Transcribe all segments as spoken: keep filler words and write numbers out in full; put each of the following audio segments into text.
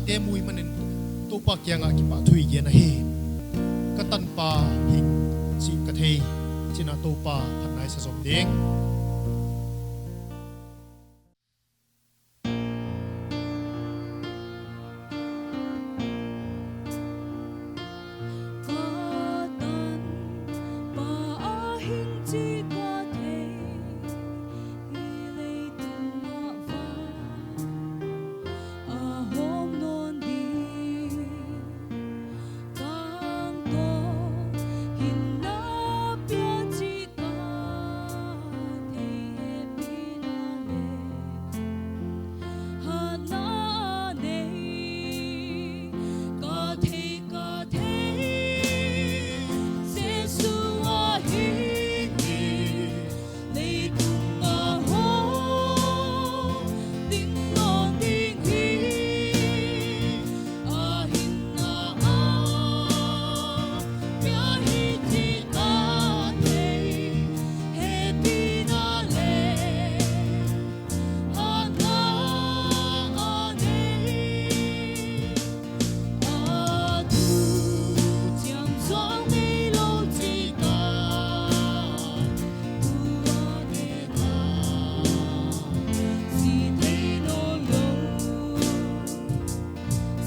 te mu i manin Toupa kiangah kipahthu i gen ahi. Ka tanpa hing chih ka thei, chi'n a Toupa phatna i sa zom ding. Ka tanpa a hing chih ka thei, hi leitung ah va a hawm nawn ding. Tangtawn hinna pia chih ka thei, hehpihna leh hatna nei. Ka thei, ka thei, Jesu a hing hi, leitung a hawm ding nawn ding hi. A hinna a pia hi chih ka thei, hehpihna leh hatna a nei. A thu chiam zaw ngei lou chih ka, thu a gen a si thei nawn lou.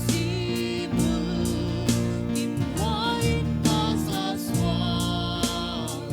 Si bul kim huai in ka sa suan,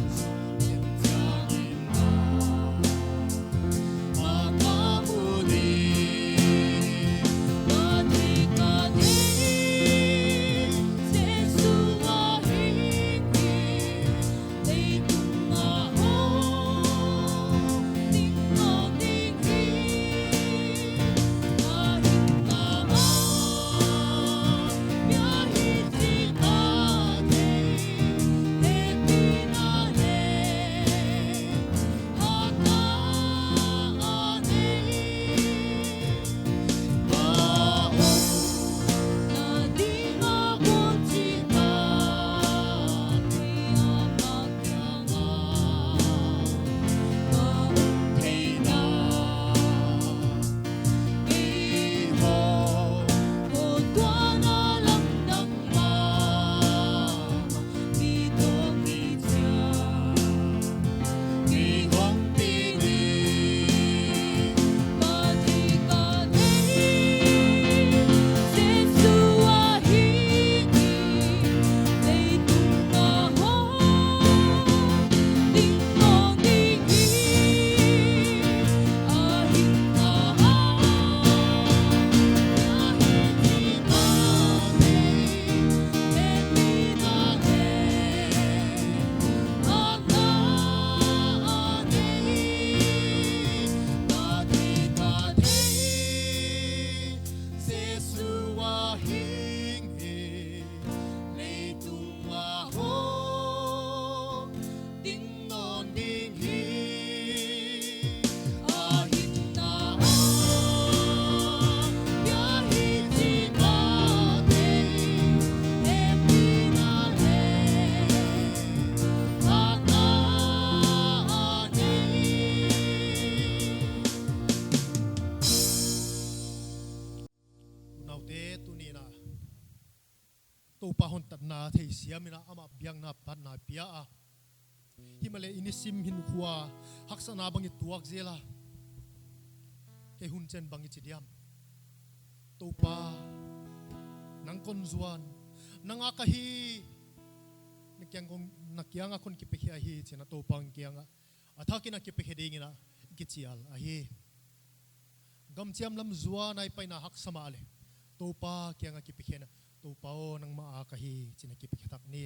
Unaute, tuni'n a Toupa hon tatna theisiam in a, amah biakna phatna pia a. Himahleh i nisim hinkhua haksatna bang i tuak zel a, kei hun chen bang i chi diam? Toupa, nang kon zuan, nang a ka hi, na kiang kon, na kiang a kon kipekhe ahi chi'n a Toupa kiang a a thak in a kipekhe ding in a kichial ahi. Gamchiam lam zuan a i paina haksa mahleh, Toupa kiang a kipekhe in a, Toupa aw, nangmah a ka hi chi'n a kipekhe thak ni.